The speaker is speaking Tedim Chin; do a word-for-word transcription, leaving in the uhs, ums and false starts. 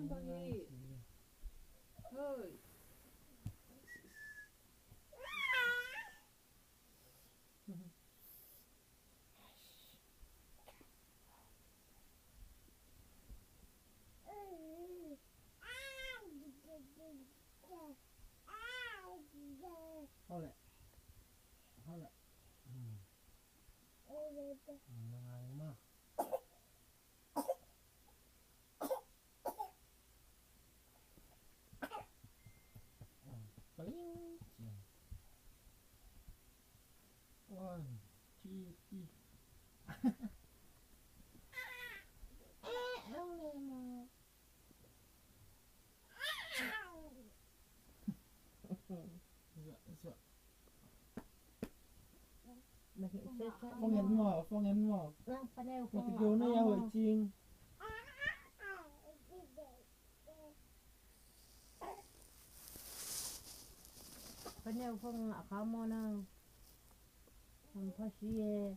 Bang hi. Hoi. Hau leh. Hau leh. Hmm. Hmm, ngai ma. Paling. One, two, three. Eh, ang lemo. Zuak, zuak. Phone en maw, phone en maw. Nang paneu phone en maw. Kati keu na ya hoi ching. Paneu phone a kha maw nang. Nang pha si e.